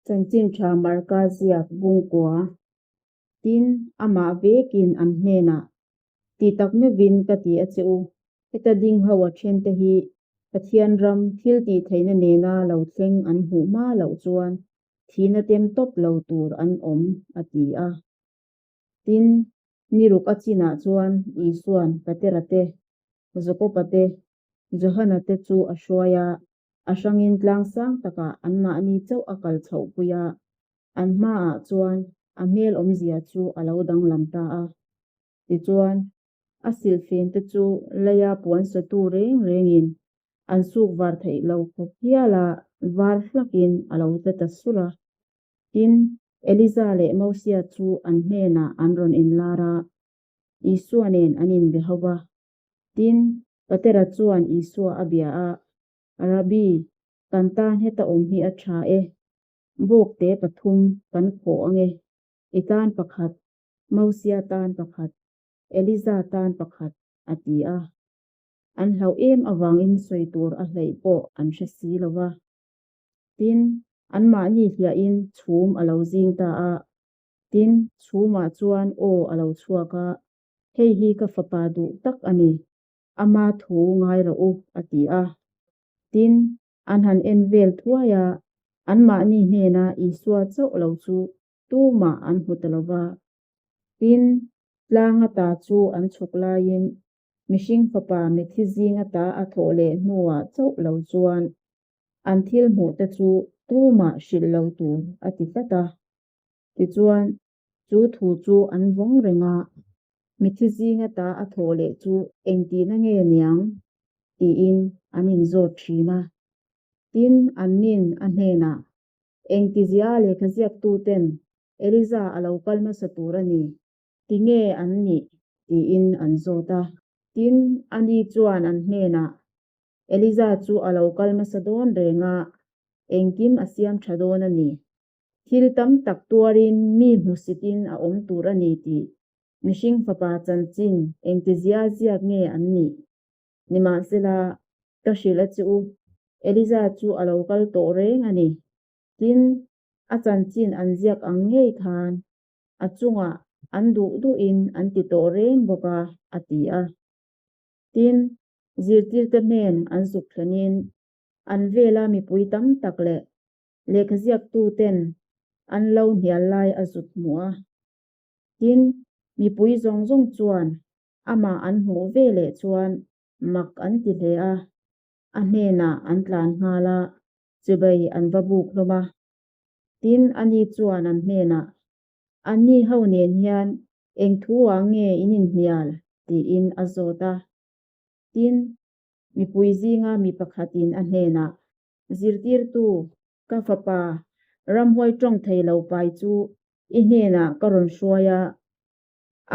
Chanchin tha Marka ziak bungkua. Tin, amah vekin an hnenah, Ti tak meuhin ka ti a che u, heta ding ho a thente hi Pathian ram thil tih theihna nena lo thleng an hmuh hma loh chuan thihna tem tawp lo tur an awm, a ti a. Tin, ni ruk a chinah chuan Isua'n Petera te, Jakoba te, Johana te chu a hruai a, a hrangin tlang sang takah anmahni chauh a kal chhohpui a, an hmaah chuan a hmel awmzia chu a lo danglam ta a. Tichuan, a silhfen te chu leia puan satu reng rengin an suk var theih lo khawp hial a, var hlakin a lo tle ta sur a. Tin, Eliza leh Mosia chu an hnenah an rawn inlar a, Isua nen an inbe ho va. Tin, Patera chuan Isua a bia a, Rabbi, kan tan heta awm hi a tha e. Bawkte pathum kan khawh ange, i tan pakhat, Mosia tan pakhat, Eliza tan pakhat, a ti a. An hlauh em avangin sawi tur a hleih pawh an hre si lo va. Tin, anmahni hliahin chhum a lo zing ta a. Tin, chhumah chuan aw a lo chhuak a, Hei hi ka fapa duh tak a ni, ama thu ngai rawh u, a ti a. Tin, an han en vel thuai a, anmahni hnena Isua chauh lo chu tumah an hmu ta lo va. Tin, tlang ata chu an chhuk laiin mihring fapa mithi zing ata a thawh leh hnuah chauh lo chuan an thil hmuh te chu tumah hrilh lo tur a ti tlat a. Tichuan, chu thu chu an vawng reng a, mithi zing ata a thawh leh chu engtihna nge niang? tiin an inzawt thin a. Tin, annin a hnenah, Engtizia lehkha ziaktuten Eliza a lo kal hmasa tur a ni, ti nge an nih? tiin an zawt a. Tin, ani chuan an hnenah, Eliza chu a lo kal hmasa dawn reng a, engkim a siam tha dawn a ni. Thil tam tak tuarin mi hmusitin a awm tur a ni tih mihring fapa chanchin engtizia ziak nge an nih? Nimahsela, ka hrilh a che u, Eliza chu a lo kal tawh reng a ni. Tin, a chanchin an ziak ang ngei khan a chungah an duh duhin an ti tawh reng bawk a, a ti a. Tin, zirtirte hnen an zuk thlenin an vela mipui tam tak leh lehkhaziaktuten an lo hnial lai a zut hmu a. Tin, mipui zawng zawng chuan amah an hmuh ve leh chuan mak an ti hle a, a hnenah an tlan nghal a, chubei an va buk hlawm a. Tin, ani chuan an hnenah, Anni ho nen hian eng thu ah nge in inhnial? tiin a zawt a. Tin, mipui zinga mi pakhatin a hnenah, Zirtirtu, ka fapa, ramhuai tawng thei lo pai chu i hnenah ka rawn hruai a,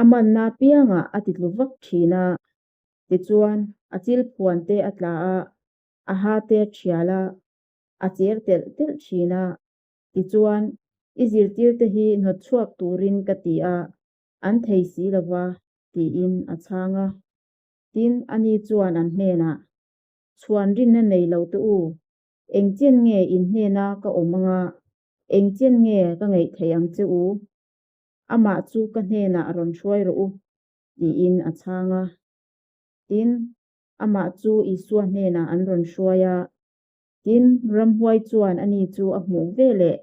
a manna apiangah a titlu vak thin a. Tichuan, a chilphuan te a tla a, a ha te a thial a, a cher telh telh thin a. Tichuan, i zirtirte hi hnawt chhuak turin ka ti a, an thei si lo va, tiin a chhang a. Tin, ani chuan an hnenah, Chhuan rinna nei lo te u, engchen nge in hnena ka awm anga, engchen nge ka ngeih theih ang che u? Amah chu ka hnenah rawn hruai rawh u, tiin a chhang a. Tin, amah chu Isua hnenah an rawn hruai a. Tin, ramhuai chuan ani chu a hmuh ve leh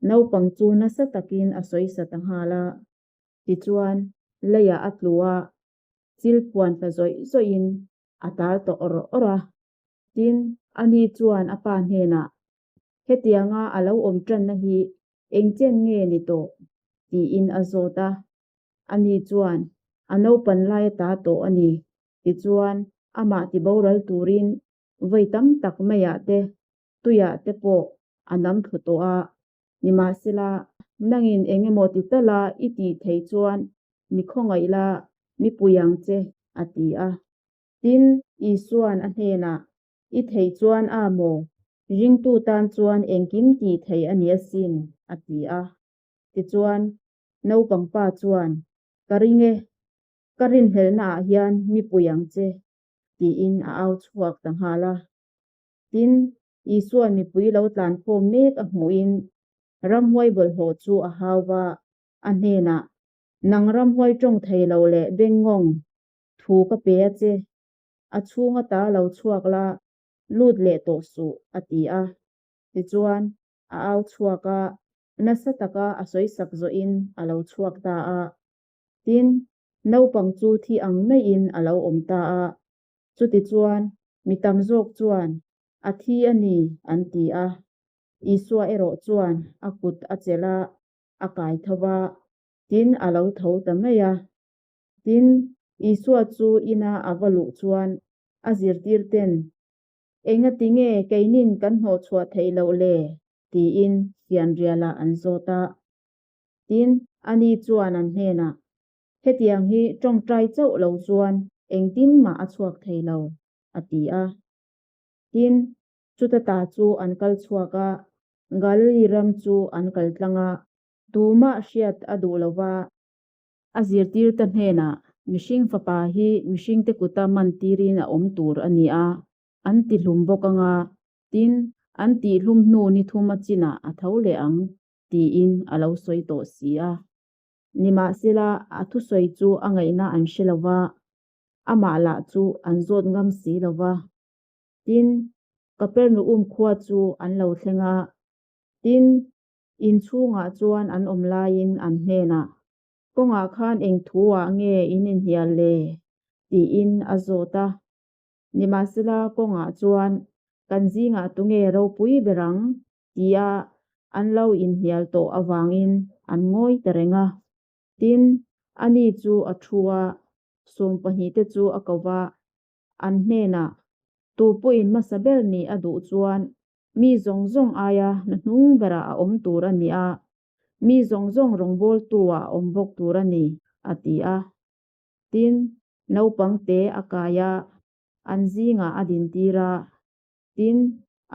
naupang chu nasa takin a sawisa ta nghal a. Tichuan, leiah a tlu a, chil phuan tla zawih zawihin a tal tawh awr awr a. Tin, ani chuan a pa hnenah, Hetianga a lo awm tanna hi engchen nge ni tawh? tiin a zawt a. Ani chuan, A naupan lai a ta tawh a ni. Tichuan, amah tiboral turin vawi tam tak maiah te, tuiah te pawh a nam thlu tawh a. Nimahsela, nangin eng emaw ti tala i tih theih chuan mi khawngaih la, mi pui ang che, a ti a. Tin, Isua'n a hnenah, I theih chuan a maw? Ringtu tan chuan engkim tih theih a ni asin, a ti a. Tichuan, naupang pa chuan, Ka ring e, ka rinhlelhnaah hian mi pui ang che, tiin a au chhuak ta nghal a. Tin, Isua'n mipui lo tlankhawm mek a hmuhin. Ramhuai bawlhhlawh chu a hau va, a hnenah, Nang ramhuai tawng thei lo leh bengngawng, thu ka pe a che, a chhung ata lo chhuak la, lut leh tawh suh, a ti a. Tichuan, a au chhuak a, nasa taka a sawisak zawhin a lo chhuak ta a. Tin, naupang chu thi ang maiin a lo awm ta a. Chutichuan, mi tam zawk chuan, A thi a ni, an ti a. Isua erawh chuan a kut a chelh a, a kai tho va, tin a lo tho ta mai a. Tin, Isua chu ina a va luh chuan a zirtir ten, Engati nge keinin kan hnawhchhuah theih loh le? tiin fianrialah an zawt a. Tin, ani chuan an hnenah, Hetiang hi tawngtai chauh lo chuan engtin mah a chhuak thei lo, a ti a. Tin, chuta ta chu an kal chhuak a, Galili ram chu an kal tlang a, tumah hriat a duh lo va. A zirtirte hnenah, Mihring fapa hi mihringte kuta man tirin a awm tur a ni a, an tihlum bawk ang a, tin, an tihhlum hnu ni thum a chinah a tho leh ang, tiin a lo sawi tawh si a. Nimahsela, a thusawi chu a ngaihna an hre lo va, amah lah chu an zawt ngam si lo va. Tin, Kapernaum khua chu an lo thleng a, tin, in chhungah chuan an awm laiin an hnenah, Kawngah khan eng thu-ah nge in inhnial le? tiin a zawt a. Nimahsela, kawngah chuan, Kan zingah tunge ropui ber ang? tia an lo inhnial tawh avangin an ngawi ta reng a. Tin, ani chu a thu a, sawmpahnihte chu a ko va, an hnenah, Tu pawhin hmasa ber nih a duh chuan mi zawng zawng aia hna hnung berah a awm tur a ni a, mi zawng zawng rawngbawltu-ah a awm bawk tur a ni, a ti a. Tin, naupang te a kai a, an zingah a dintir a, tin,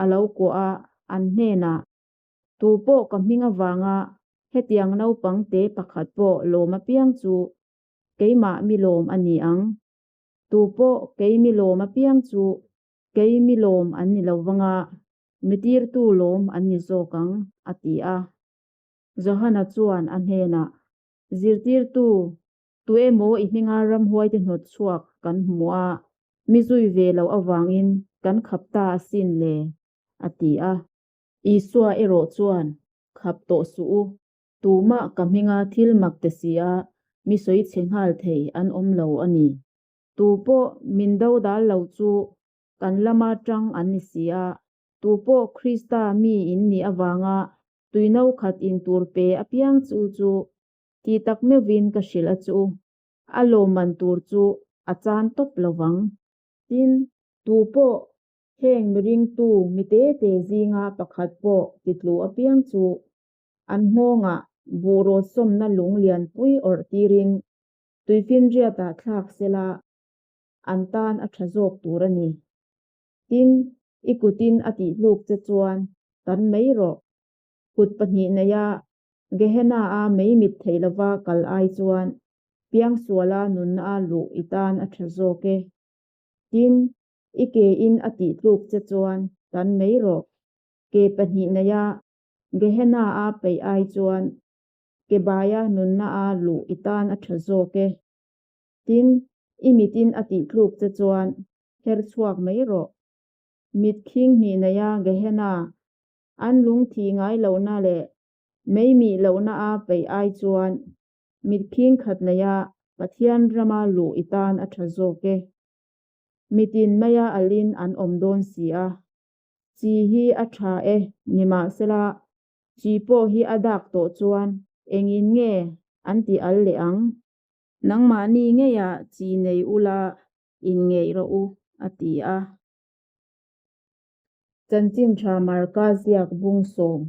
a lo kuah a, an hnenah, Tu pawh ka hming avanga hetiang naupang te pakhat pawh lawm apiang chu keimah mi lawm a ni ang. Tu pawh kei mi lawm apiang chu kei mi lawm an ni lo vanga mi tirtu lawm an ni zawk ang, a ti a. Johana chuan a hnenah, Zirtirtu, tu emaw i hminga ramhuaite hnawt chhuak kan hmu a, mi zui ve loh avangin kan khap ta asin le, a ti a. Isua erawh chuan, Khap tawh suh u, tumah ka hminga thil mak te si a, mi sawi chhe nghal thei an awm lo a ni. Tu pawh min do dal lo chu kan lama tang an ni si a, tu pawh Krista mi in nih avanga tui no khat in tur pe apiang chu chu ti tak meuhvin ka hrilh a chu, a lawmman tur chu a chan tawp lo vang. Tin, tu pawh heng miringtu mi te te zinga pakhat pawh titlu apiang chu an nghawngah buhraw sawmna lung lianpui awrh tirin tuifinriatah thlak sela an tan a tha zawk tur a ni. Tin, i kutin a tihhluk che chuan tan mai rawh. Kut pahnih neia Gehenna-a mei mit theih lova kal ai chuan piangsuala nunna luh i tan a tha zawk e. Tin, i ke-in a tihtluk che chuan tan mai rawh. Ke pahnih neia Gehenna-a peih ai chuan ke baia nunna-a luh i tan a tha zawk e. Tin, i mitin a tihtluk che chuan her chhuak mai rawh. Mit khing hnih neia Gehenna an lung thih ngai lohna leh mei mih lohna a peih ai chuan mit khing khat neia Pathian rama luh i tan a tha zawk e. Mitin maia alin an awm dawn si a. Chi hi a tha e, nimahsela chi pawh hi a dak tawh chuan engin nge an ti al leh ang? Nangmahni ngeiah chi nei ula inngeih rawh u, a ti a. Chanchin tha Marka ziak bung sawm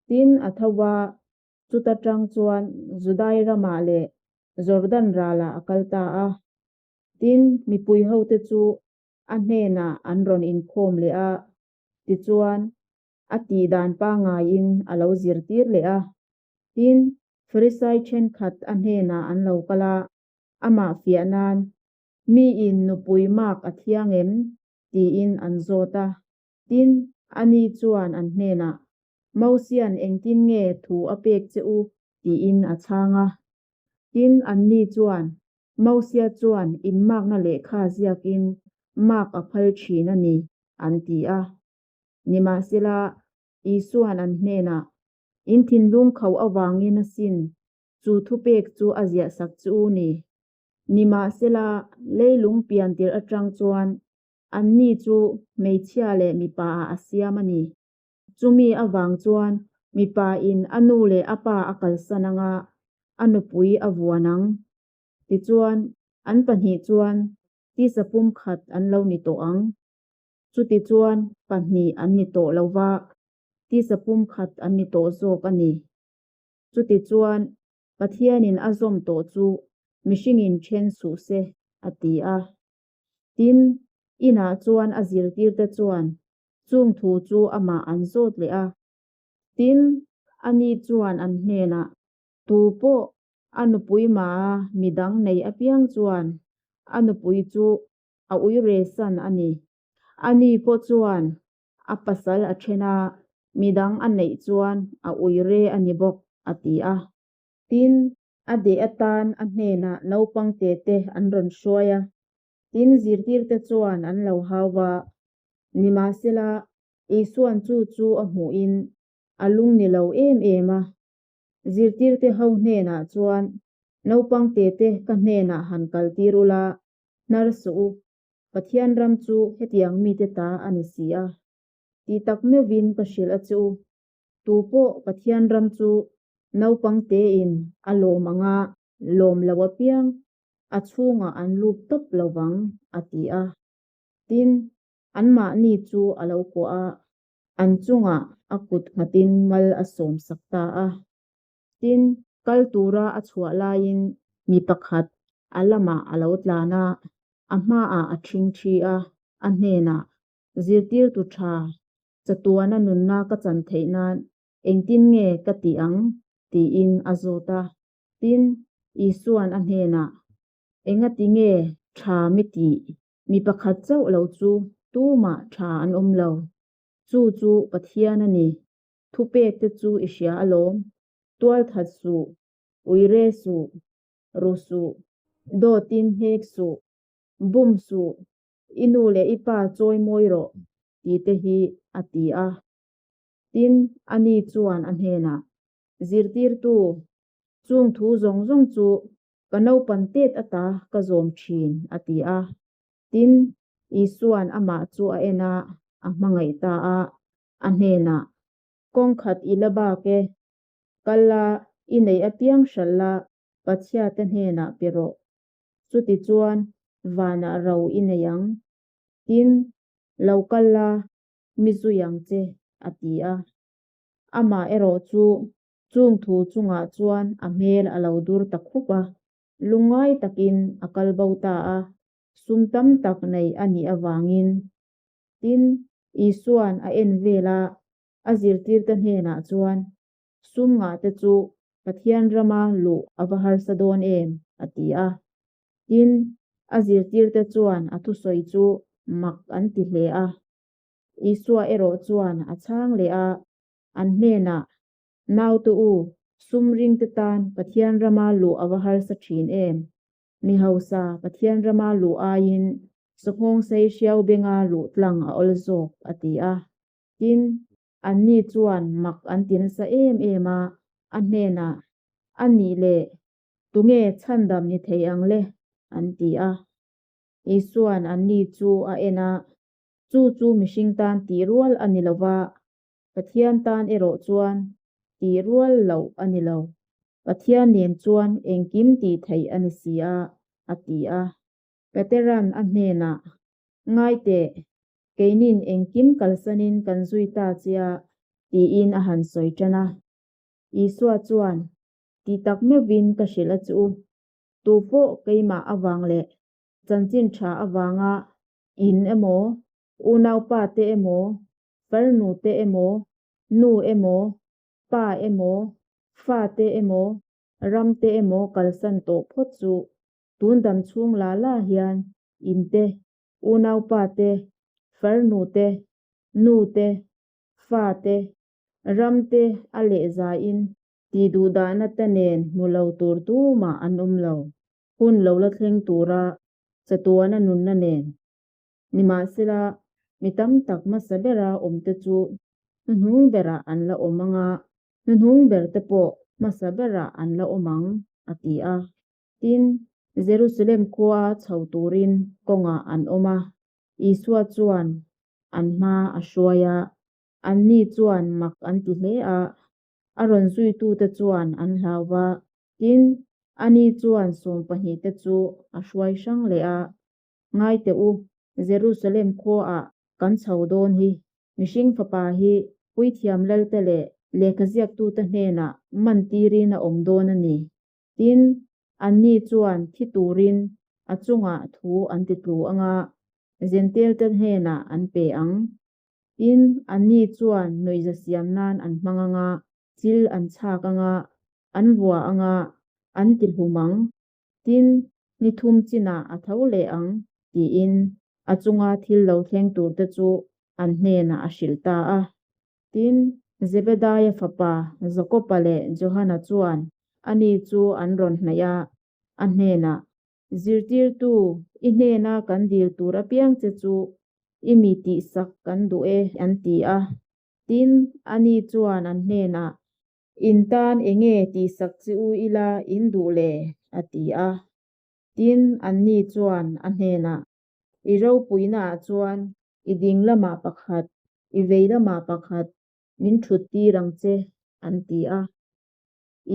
tin a tho va, chuta tang chuan Judai ramah leh Jordan ralah a kal ta a. Tin, mipui hote chu a hnenah an rawn inkhawm leh a, tichuan a tih dan pangaiin a lo zirtir leh a. Tin, Farisai thenkhat a hnenah an lo kal a, amah fiah nan, Miin nupui mak a thiang em? tiin an zawt a. Tin, ani chuan an hnenah, Mosia'n engtin nge thu a pek che u? Tiin a chhang a. Tin, anni chuan, Mosia chuan inmakna lehkha ziakin mak a phal thin a ni, an ti a. Nimahsela, Isua'n an hnenah, In thinlung khauh avangin asin chu thupek chu a ziahsak che u ni. Nimahsela, leilung pian tirh atang chuan anni chu hmeichhia leh mipa ah a siam a ni. Chumi avang chuan mipa in a nu leh a pa a kalsan anga a nupui a vuan ang. Tichuan, an pahnih chuan tisa pumkhat an lo ni tawh ang. Chutichuan pahnih an ni tawh lova, tisa pumkhat an ni tawh zawk a ni. Chutichuan, Pathianin a zawm tawh chu mihringin then suh se, a ti a. Tin, inah chuan a zirtirte chuan chung thu chu amah an zawt leh a. Tin, ani chuan an hnenah, Tu pawh a nupui maha midang nei apiang chuan a nupui chu a uiresan a ni. Ani pawh chuan a pasal a then a, midang a neih chuan a uire a ni bawk, a ti a. Tin, a deh atan a hnenah naupang te te an rawn hruai a, tin zirtirte chuan an lo hau va. Nimahsela, Isua'n chu chu a hmuhin a lung ni lo em em a. Zirtirte ho hnenah chuan, Naupang te te ka hnenah han kaltir ula, hnar suh u, Pathian ram chu hetiang mite ta a ni si a. Ti tak meuhin ka hrilh a che u. Tu pawh Pathian ram chu naupang tein a lawm anga lawm lo apiang a chhungah an lut tawp lo vang, a ti a. Tin, anmahni chu a lo kuah a, an chungah a kut nghatin mal a sawmsak ta a. Tin, kal tura a chhuah laiin mi pakhat a lamah a lo tlan a, a hmaah a ṭhingṭhi a, a hnenah, Zirtirtu ṭha, chatuana nunna ka chan theih nan engtin nge ka tih ang? tiin a zawt a. Tin, Isua'n a hnenah, Engati nge ṭha mi tih? Mi pakhat chauh lo chu tumah ṭha an awm lo. Chu chu Pathian a ni. Thupek te chu i hria alawm. Tual that suh, uire suh, ru suh, dawtin hnek suh, bum suh, i nu leh i pa chawi mawi rawh tih te hi a ti a. Tin, ani chuan a hnenah, Zirtirtu, chung thu zawng zawng chu ka naupan tet ata ka zawm thin, a ti a. Tin, Isua'n amah chu a en a, a hmangaih ta a, a hnenah, Kawng khat i la bak e, kal la, i neih apiang hralh la, Pathiate hnenah pe rawh. Chutichuan vanah ro i nei ang. Tin, lo kal la, mi zui ang che, a ti a. Amah erawh chu chung thu chungah chuan a hmel a lo dur ta khup a, lungngai takin a kal bo ta a, sum tam tak nei a nih avangin. Tin, Isua'n a en vel a, a zirtirte hnenah chuan, Sum ngahte chu Pathian rama luh a va harsa dawn em? a ti a. Tin, a zirtirte chuan a thusawi chu mak an ti hle a. Isua erawh chuan a chhang leh a, an hnenah, Naute u, sum ringte tan Pathian rama luh a va harsa thin em? Mi hausa Pathian rama luh aiin sawkhawng sei hriau benga luh tlang a awl zawk, a ti a. Tin, anni chuan mak an ti nasa em em a, a hnenah, A nih leh, tunge chhandam ni thei ang le? an ti a. Isua'n anni chu a en a, Chu chu mihring tan tih rual a ni lo va, Pathian tan erawh chuan tih rual loh a ni lo. Pathian nen chuan engkim tih theih a ni si a, a ti a. Petera'n a hnenah, Ngai teh, keinin engkim kalsanin kan zui ta chia, tiin a han sawi tan a. Isua chuan, Ti tak meuhvin ka hrilh a chu, tu pawh keimah avang leh chanchin tha avanga in emaw, unaupa te emaw, farnu te emaw, nu emaw, pa emaw, fa te emaw, ram te emaw kalsan tawh phawt chu tun dam chhung la la hian in te, unaupa te, farnu te, nu te, fa te, Ramte a leh zaiin tih duhdahna te nen hmu lo tur tumah an awm lo. Hun lo la thleng tura chatuana nunna nen. Nimahsela, mi tam tak hmasa bera awmte chu hnuhnung berah an la awm ang a, hnuhnung berte pawh hmasa berah an la awm ang, a ti a. Tin, Jerusalem khua chho turin kawngah an awm a, Isua chuan an hma a hruai a, anni chuan mak an ti hle a, a rawn zuitute chuan an hlau va. Tin, ani chuan sawmpahnihte chu a hruai hrang leh a, Ngai teh u, Jerusalem khuaah kan chho dawn hi, mihring fapa hi puithiam lalte leh lehkhaziaktute hnenah man tirin a awm dawn a ni. Tin, anni chuan thi turin a chungah thu an ti tlu ang a, Jentail-te hnenah an pe ang. Tin, anni chuan nuihza siam nan an hmang ang a, chil an chhak ang a, an vua ang a, an ti hlum ang. Tin, ni thum chinah a tho leh ang, tiin a chunga thil lo thleng turte chu an hnenah a hrilh ta a. Tin, Zebedaia fapa Jakoba leh Johana chuan ani chu an rawn hnaih a, a hnenah, Zirtirtu, i hnena kan dil tur apiang che chu i mi tihsak kan duh e, an ti a. Tin, ani chuan an hnenah, In tan enge tihsak che u ila in duh le? a ti a. Tin, anni chuan a hnenah, I ropuinaah chuan i ding lamah pakhat, i vei lamah pakhat min thut tir ang che, an ti a.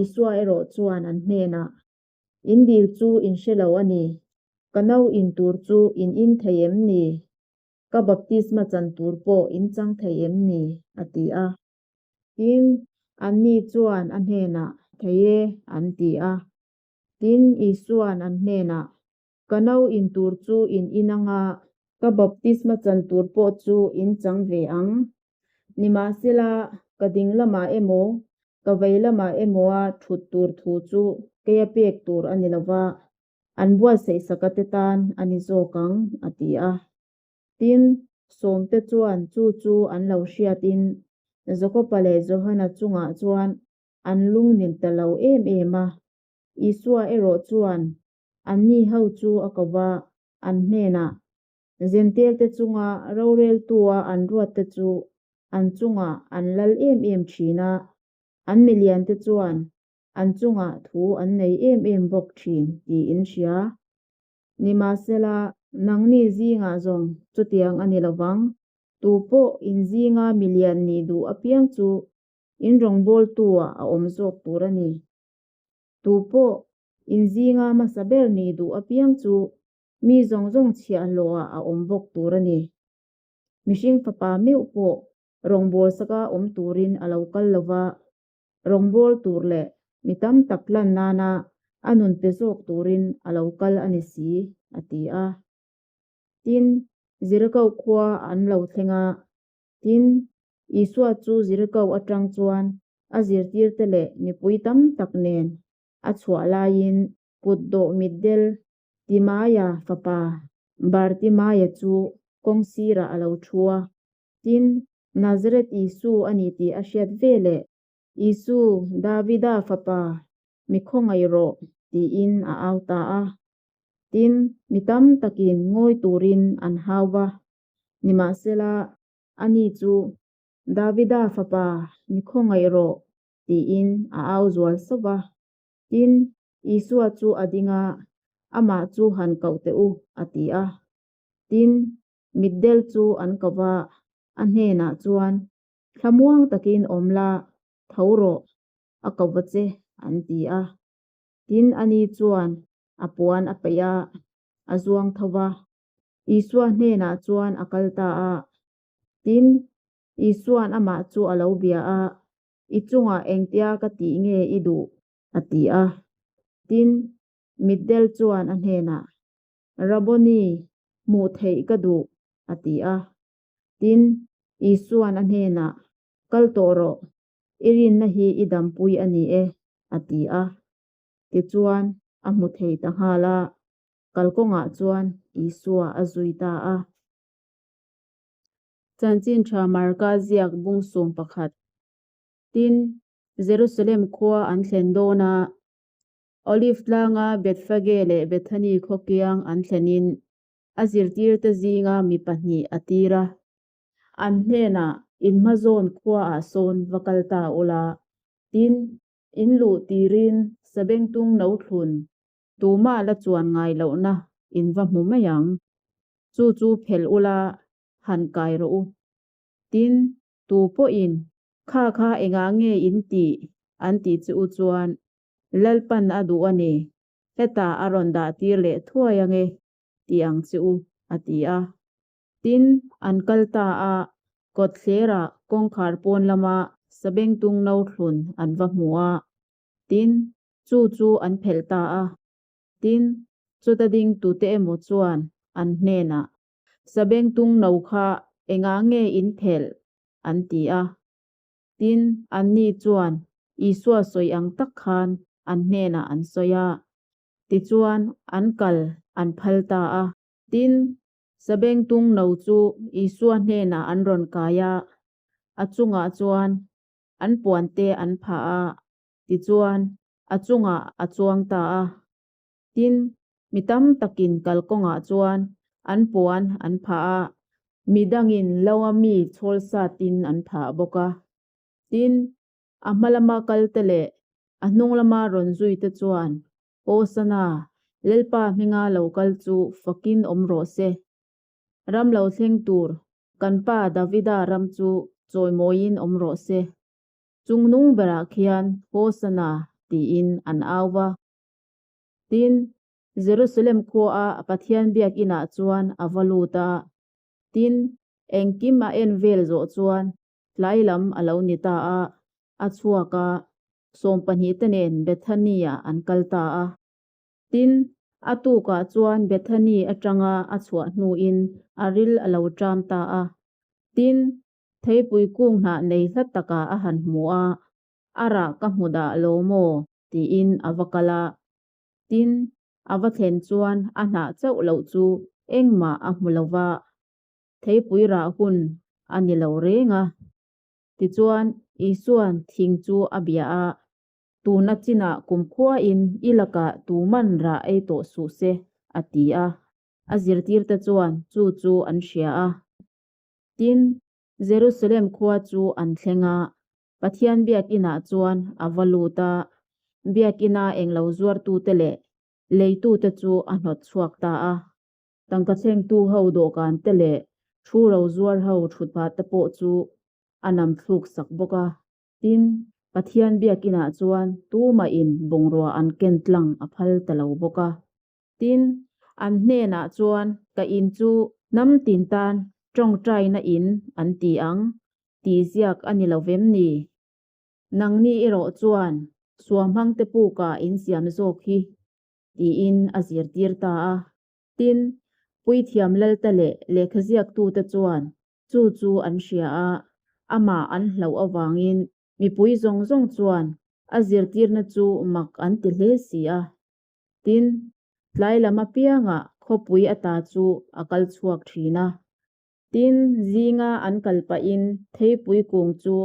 Isua erawh chuan an hnenah, In dil chu in hre lo a ni, ka no in tur chu in in thei em ni? Ka baptisma chan tur pawh in chang thei em ni? a ti a. Tin, anni chuan a hnenah, Thei e, an ti a. Tin, Isua'n an hnenah, Ka no in tur chu in in ang a, ka baptisma chan tur pawh chu in chang ve ang. Nimahsela, ka ding lamah emaw, ka vei lamah emawa thut tur thu chu keia pek tur a ni lo va, an buatsaih sakate tan a ni zawk ang, a ti a. Tin, sawmte chuan chu chu an lo hriatin Jakoba leh Johana chungah chuan an lungnil ta lo em em a. Isua erawh chuan anni ho chu a ko va, an hnenah, Jentail-te chunga roreltua an ruatte chu an chungah an lal em em thin a, an miliante chuan an chungah thu an nei em em bawk thin tiin hria. Nimahsela, nangni zingah zawng chutiang a ni lo vang. Tu pawh in zinga milian nih duh apiang chu in rawngbawltu-ah a awm zawk tur a ni. Tu pawh in zinga hmasa ber nih duh apiang chu mi zawng zawng chhiahhlawhah a awm bawk tur a ni. Mihring fapa meuh pawh rawngbâwl saka awm turin a lo kal lo va, rawngbâwl tur leh mi tam tak lan nana a nun pe zawk turin a lo kal a ni si, a ti a. Tin, Jeriko khua an lo thleng a. Tin, Isua chu Jeriko atang chuan a zirtirte leh mipui tam tak nen a chhuah laiin kut dawh mitdel Timaia fapa Bartimaia chu kawng sirah a lo thu a. Tin, Nazareth Isu a ni tih a hriat ve leh, Isu, Davida fapa, mi khawngaih rawh, tiin a au ta a. Tin, mi tam takin ngawi turin an hau va. Nimahsela, ani chu, Davida fapa, mi khawngaih rawh, tiin a au zual sauh va. Tin, Isua chu a ding a, Amah chu han koh teh u, a ti a. Tin, mitdel chu an ko va, a hnenah chuan, Thlamuang takin awm la, tho rawh, a ko va che, an ti a. Tin, ani chuan a puan a peih a, a zuang tho va. Isua hnenah chuan a kal ta a. Tin, Isua'n amah chu a lo bia a, I chungah engtia ka tih nge i duh? a ti a. Tin, mitdel chuan a hnenah, Rabboni, hmuh theih ka duh, a ti a. Tin, Isua'n a hnenah, Kal tawh rawh, i rinna hi i dampui a ni e, a ti a. Tichuan, a hmu thei ta nghal a, kalkawngah chuan Isua a zui ta a. Chanchin Tha Marka ziak bung 11. Tin, Jerusalem khua an thlen dawn a, Olive tlanga Bethfage leh Bethany khaw kiang an thlenin a zirtirte zinga mi pahnih a tir a. An hnenah, In hmazawn khuaah sawn va kal ta ula, tin, in luh tirin sabengtung no thlun tumah la chuan ngai lohna in va hmu mai ang. Chu chu phelh ula, han kai rawh u. Tin, tu pawhin, Kha kha engah nge in tih? an tih che u chuan, Lalpan a duh a ni, hetah a rawn dah tir leh thuai ange, ti ang che u, a ti a. Tin, an kal ta a, kawtthlerah kawngkhar pawn lama sabengtung no thlun an va hmu a, tin, chu chu an phelh ta a. Tin, chuta ding tute emaw chuan an hnenah, Sabengtung no kha engah nge in phelh? an ti a. Tin, anni chuan Isua sawi ang tak khan an hnenah an sawi a. Tichuan, an kal an phal ta a. Tin, sabengtung no chu Isua hnenah an rawn kai a, a chungah chuan an puante an phah a, tichuan a chungah a chuang ta a. Tin, mi tam takin kalkawngah chuan an puan an phah a, mi dangin lo a mi chhawl satin an phah bawk a. Tin, a hma lama kalte leh a hnung lama rawn zuite chuan, Hosana, Lalpa hminga lo kal chu fakin awm rawh se. Ram lo thleng tur kan pa Davida ram chu chawimawiin awm rawh se. Chungnung berah khian Hosana tiin an au va. Tin, Jerusalem khuaa Pathian biakinah chuan a va lut a. Tin, engkim a en vel zawh chuan tlai lam a lo ni ta a, a chhuak a, sawmpahnihte nen Bethany-ah an kal ta a. Tin, a tukah chuan Bethany atanga a chhuah hnuin a ril a lo ṭam ta a. Tin, theipui kung hnah nei hla takah a han hmu a, A rah ka hmu dah lo maw? tiin a va kal a. Tin, a va thlen chuan a hnah chauh loh chu engmah a hmu lo va, theipui rah hun a ni lo reng a. Tichuan, Isua'n thing chu a bia a, Tuna chinah kumkhuain i lakah tuman rah ei tawh suh se, a ti a. A zirtirte chuan chu chu an hria a. Tin, Jerusalem khua chu an thleng a, Pathian biakinah chuan a va lut a, biakina englo zuartute leh leitute chu a hnawt chhuak ta a. Tangka thlengtu ho dawhkan te leh thu ro zuar ho thutphah te pawh chu a nam thluk sak bawk a. Tin, Pathian biakinah chuan tumahin bungrua an ken tlang a phal ta lo bawk a. Tin, an hnenah chuan ka in chu hnam tin tan tawngtaina in an ti ang tih ziak a ni lo vem ni? Nangni erawh chuan suamhmangte pukah in siam zawk hi tiin a zirtir ta a. Tin, puithiam lalte leh lehkhaziaktute chuan chu chu an hria a, amah an hlauh avangin mipui zawng zawng chuan a zirtirna chu mak an ti hle si a. Tin, tlai lam apiangah khawpui ata chu a kal chhuak thin a. Tin, zinga an kal pahin theipui kung chu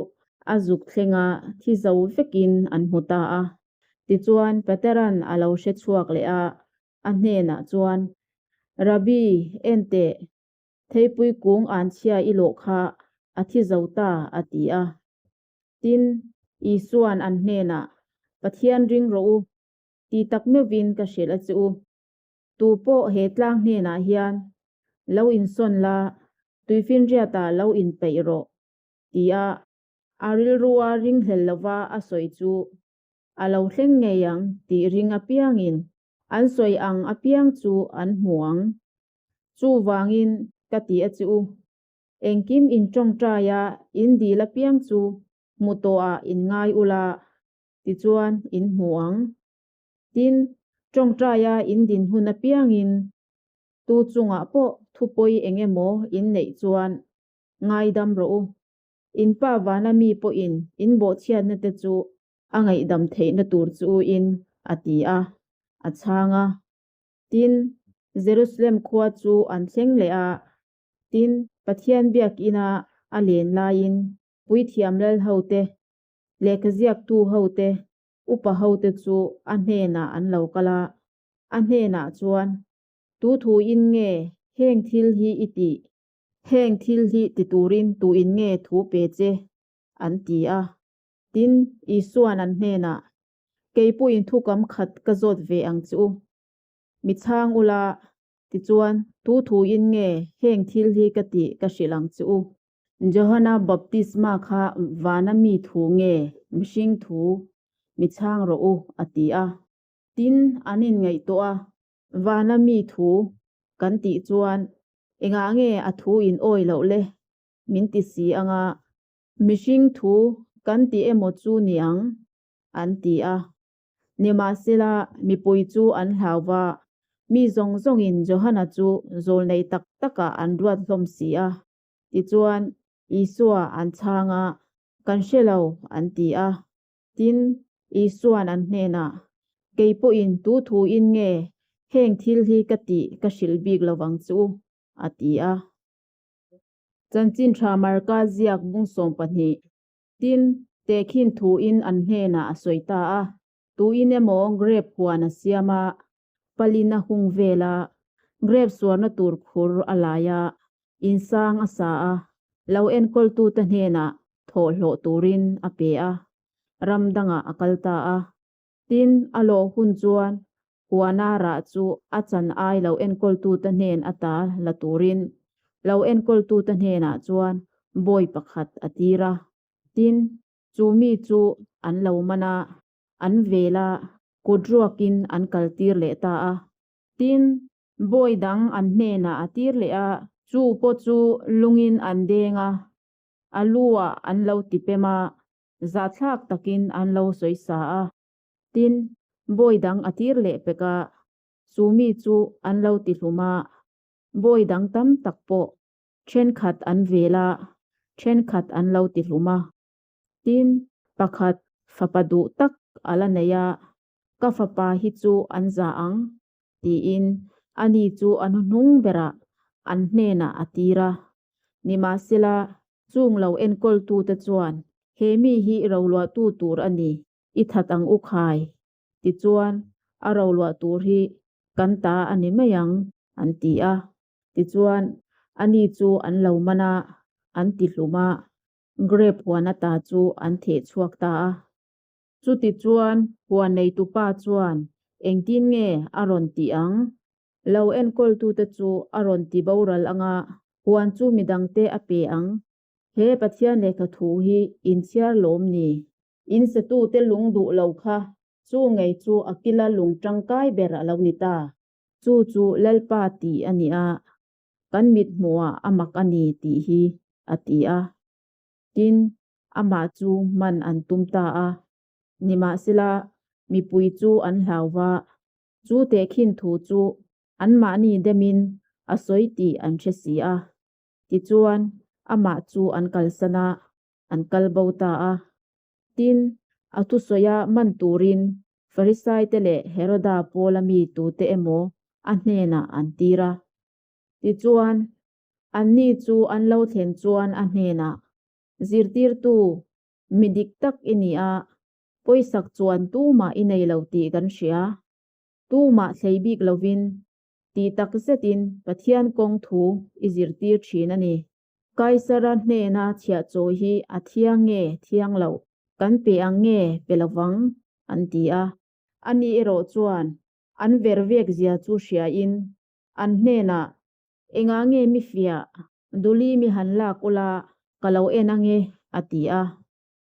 a zuk thlenga thi zo vekin an hmu ta a. Tichuan, Petera'n a lo hre chhuak leh a, a hnenah chuan, Rabbi, en teh, theipui kung an chhia i lawh kha a thi zo ta, a ti a. Tin, Isua'n an hnenah, Pathian ring rawh u, Ti tak meuhvin ka hrilh a che u. Tu pawh he tlang hnenah hian lo insawn la, tuifinriatah lo inpeih rawh, tia a rilrua ringhlel lova a sawi chu a lo thleng ngei ang tih ring apiangin an sawi ang apiang chu an hmu ang. Chuvangin ka ti a che u, engkim intawngtaia in dil apiang chu hmu tawhah in ngai ula, Tichuan, in hmu ang. Tin, tawngtaia in din hun apiangin tu chungah pawh thupawi eng emaw in neih chuan ngaidam rawh u. In pa vana mi pawhin in bawhchhiatna te chu a ngaihdam theihna tur chu in a ti a, a chhang a. Tin, Jerusalem khua chu an thleng leh a. Tin, Pathian biakina a len laiin puithiam lalhote. Lehkhaziaktu hote, upa hote chu a hnenah an lo kal a, a hnenah chuan, Tu thuin nge heng thil hi i tih? Heng thil hi ti turin tuin nge thu pe che? an ti a. Tin, Isua'n an hnenah, Kei pawhin thukam khat ka zawt ve ang che u. Mi chhang ula, tichuan, tu thuin nge heng thil hi ka tih ka hrilh ang che u. Johana baptisma kha vana mi thu nge mihring thu mi chhang rawh u, a ti a. Tin, an inngaihtuah a, vana mi thu kan tih chuan engah nge a thu in awi loh le min ti si anga mihring thu kan ti emaw chu ni ang, an ti a. Nimahsela, mipui chu an hlau va, mi zawng zawngin Johana chu zawlnei tak takah an ruat hlawm si a. Tichuan, Isua an chhang a, Kan hre lo, an ti a. Tin, Isua'n an hnenah, Kei pawhin tu thuin nge heng thil hi ka tih ka hrilh bik lo vang chu, a ti a. Chanchin tha Marka ziak bung 12. Tin, tehkhin thuin an hnenah a sawi ta a, Tuin emaw grep huan a siam a, palin a hung vel a, grep suarna tur khur a lai a, insang a sa a, lo enkawltute hnenah thawhhlawh turin a pe a, ram dangah a kal ta a. Tin, a lawh hun chuan huana rah chu a chan ai lo enkawltute hnen ata la turin lo enkawltute hnenah chuan bawi pakhat a tir a. Tin, chu mi chu an lo man a, an vel a, kut ruakin an kaltir leh ta a. Tin, bawi dang an hnenah a tir leh a, chu pawh chu lungin an deng a, a lu-ah an lo tipem a, zahthlak takin an lo sawi sa a. Tin, bawi dang a tir leh pek a, chu mi chu an lo ti hlum a, bawi dang tam tak pawh thenkhat an vel a, thenkhat an lo ti hlum a. Tin, pakhat fapa duh tak a la nei a, ka fapa hi chu an za ang, tiin ani chu a hnuhnung berah an hnenah a tir a. Nimahsela, chung lo enkawltute chuan, He mi hi roluahtu tur a ni, i that ang u khai, tichuan a roluah tur hi kan ta a ni mai ang, an ti a. Tichuan, ani chu an lo man a, an ti hlum a, grape huan ata chu an theh chhuak ta a. Chutichuan, huan neitupa chuan engtin nge a rawn tih ang? Lo enkawltute chu a rawn ti boral anga huan chu midangte a pe ang. He Pathian lehkha thu hi inchhiar lawm ni? Insetute lung duh lo kha chu ngei chu a kila lung tangkai ber a lo ni ta. Chu chu Lalpa tih a ni a, kan mit hmuhah a mak a ni tih hi, a ti a. Tin, amah chu man an tum ta a. Nimahsela, mipui chu an hlau va, chu tehkhin thu chu anmahni demin a sawi tih an hre si a. Tichuan, amah chu an kalsan a, an kal bo ta a. Tin, a thusawia man turin Farisaite leh Heroda pawla mi tute emaw a hnenah an tir a. Tichuan, anni chu an lo thlen chuan a hnenah, Zirtirtu, mi dik tak i ni a, pawisak chuan tumah i nei lo tih kan hria. Tumah thlei bik lovin, tih tak zetin Pathian kawng thu i zirtir thin a ni. Kaisara hnena chhiah chawi hi a thiang nge thiang loh, kan pe ang nge pe lovang, an ti a. Ani erawh chuan an ver vek zia chu hriain an hnenah, Engah nge mi fiah, Duli mi han lak ula ka lo en ange, a ti a.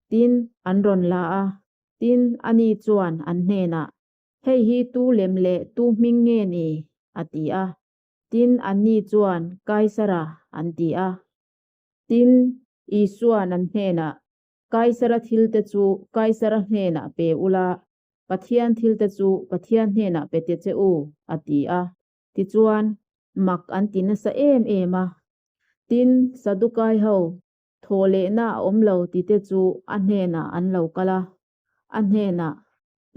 Tin, an rawn la a. Tin, ani chuan an hnenah, Hei hi tu lem leh tu hming nge ni? a ti a. Tin, anni chuan, Kaisara, an ti a. Tin, Isua'n an hnenah, Kaisara thilte chu Kaisara hnenah pe ula, Pathian thilte chu Pathian hnenah pe te che u, a ti a. Tichuan, mak an ti nasa em em a. Tin, Sadukai ho, thawh lehna a awm lo tite chu a hnenah an lo kal a. A hnenah,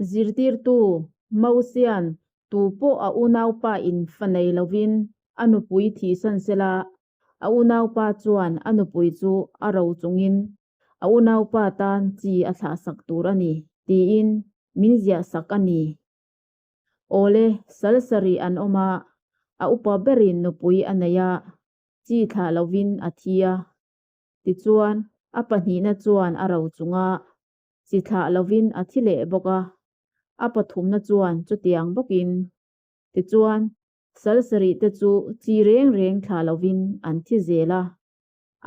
Zirtirtu, Mosia'n tu pawh a unaupa in fa nei lovin a nupui thihsan sela, a unaupa chuan a nupui chu a ro chungin a unaupa tan chi a thlahsak tur a ni, tiin min ziahsak a ni. Awle, sal sarih an awm a, a upa berin nupui a nei a, chi thlah lovin a thi a. Tichuan, a pahnihna chuan a ro chunga chi thlah lovin a thi leh bawk a, a pathumna chuan chutiang bawkin. Tichuan, sal sarih te chu chi reng reng thlah lovin an thi zel a.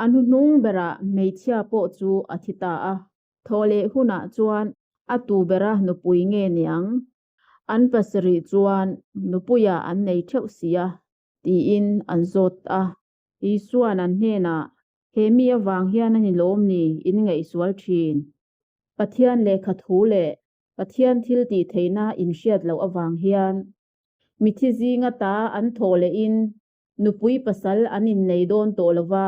A hnuhnung berah hmeichhia pawh chu a thi ta a. Thawh leh hunah chuan a tu bera nupui nge niang? An pasarih chuan nupuia an nei theuh si a, tiin an zawt a. Isua'n an hnenah, He mi avang hian a ni lawm ni in ngaihsual thin? Pathian lehkha thu leh Pathian thil tih theihna in hriat loh avang hian mithi zinga ta an thawh lehin nupui pasal an innei dawn tawh lo va,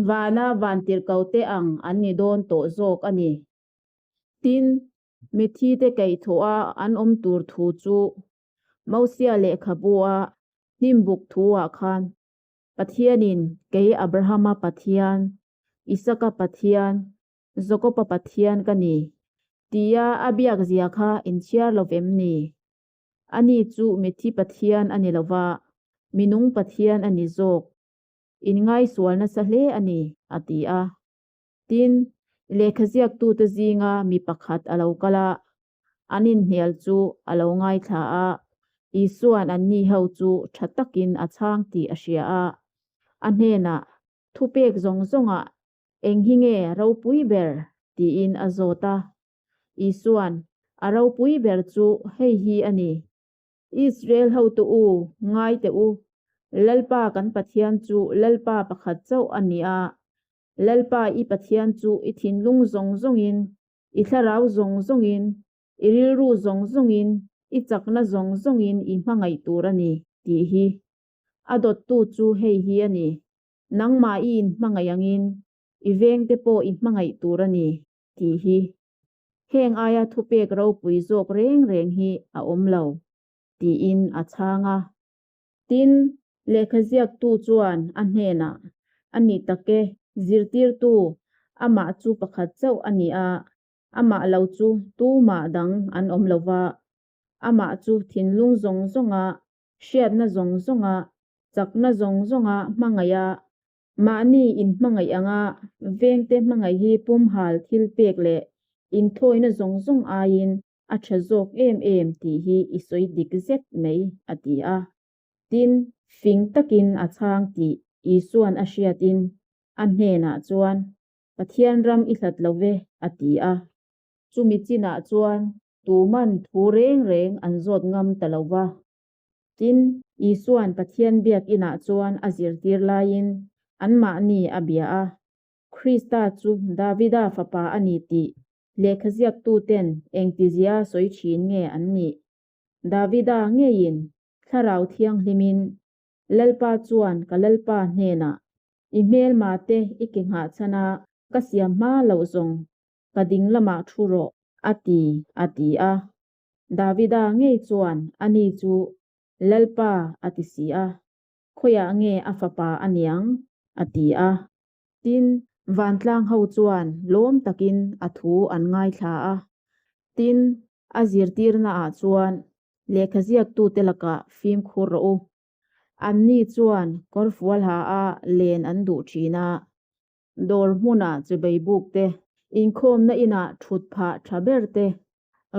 vana vantirhkote ang an ni dawn tawh zawk a ni. Tin, mithite kaihthawha an awm tur thu chu Mosia lehkhabua hnimbuk thuah khan Pathianin kei Abrahama Pathian, Isaka Pathian, Jakoba Pathian ka ni tia a biak zia kha inchhiar lo vem ni? Ani chu mithi Pathian a ni lo va, minung Pathian a ni zawk. Inngaisual nasa hle a ni, a ti a. Tin, lehkhaziaktute zinga mi pakhat a lo kal a, an inhnial chu a lo ngaithla a, Isua'n anni ho chu tha takin a chhang tih a hria a, a hnenah, Thupek zawng zawngah eng hi nge ropui ber? tiin a zawt a. Isua'n, A ropui ber chu hei hi a ni, Israel hotu u, ngai teh u, Lalpa kan Pathian chu Lalpa pakhat chauh a ni a, Lalpa i Pathian chu i thinlung zawng zawngin, i thlarau zawng zawngin, i rilru zawng zawngin, i chakna zawng zawngin i hmangaih tur a ni, tih hi. A dawttu chu hei hi a ni, Nangmah i inhmangaih angin i vengte pawh i hmangaih tur a ni, tih hi. Heng aia thupek ropui zawk reng reng hi a awm lo, tiin a chhang a. Tin, lehkha ziaktu chuan a hnenah, A ni tak e, zirtirtu, amah chu pakhat chauh a ni a, amah lo chu tumah dang an awm lo va, amah chu thinlung zawng zawnga, hriatna zawng zawnga, chakna zawng zawnga hmangaih a, Mahni inhmangaih anga vengte hmangaih hi pumhal thil pek leh inthawina zawng zawng aiin a tha zawk em em tih hi i sawi dik zet mai, a ti a. Tin, fing takin a chhang tih Isua'n a hriatin a hnenah chuan, Pathian ram i hlat lo ve, a ti a. Chumi chinah chuan tuman thu reng reng an zawt ngam ta lo va. Tin, Isua'n Pathian biakinah chuan a zirtir laiin anmahni a bia a, Krista chu Davida fapa a ni tih lehkhaziaktuten engtizia sawi thin nge an nih? Davida ngeiin Thlarau Thianghlimin, Lalpa chuan ka Lalpa hnenah, I hmelmate i ke nghahchhan a, ka siam hma loh zawng ka ding lamah thu rawh, a ti, a ti a. Davida ngei chuan ani chu Lalpa a ti si a, khawiah nge a fapa a niang? a ti a. Tin, vantlang ho chuan lawm takin a thu an ngaithla a. Tin, a zirtirnaah chuan lehkhaziaktute lakah fimkhur rawh u. Anni chuan kawrfual ha a len an duh thin a, dawr hmunah chubei buk te, inkhawmna inah thut phah tha ber te,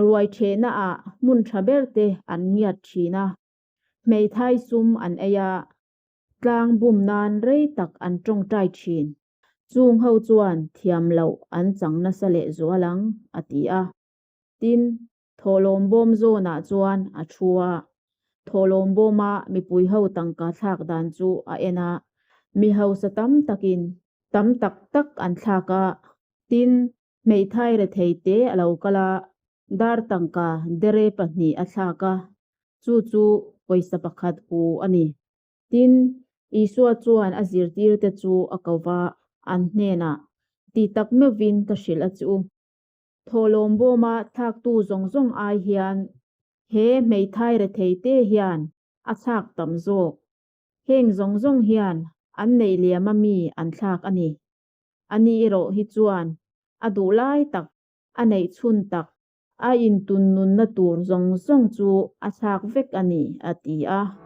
ruai thehnaah hmun tha ber te an ngiat thin a, hmeithai sum an ei a, tlang bum nan rei tak an tawngtai thin. Chung ho chuan thiam loh an chang nasa leh zual ang, a ti a. Tin, thawhlawm bawm zawnah chuan a thu a, thawhlawm bawma mipui ho tangka thlak dan chu a en a, mi hausa tam takin tam tak tak an thlak a, tin, hmeithai rethei te a lo kal a, dar tangka dere pahnih a thlak a, chu chu pawisa pakhat hu a ni. Tin, Isua chuan a zirtirte chu a ko va, an hnenah, Ti tak meuhvin ka hrilh a chu. Thawhlawm bawma thlaktu zawng zawng ai hian he hmeithai rethei te hian a thlak tam zawk. Heng zawng zawng hian an neih liama mi an thlak a ni. Ani erawh hi chuan A duh lai tak, a neih chhun tak, a intun nunna tur zawng zawng chu a thlak vek a ni, a ti a.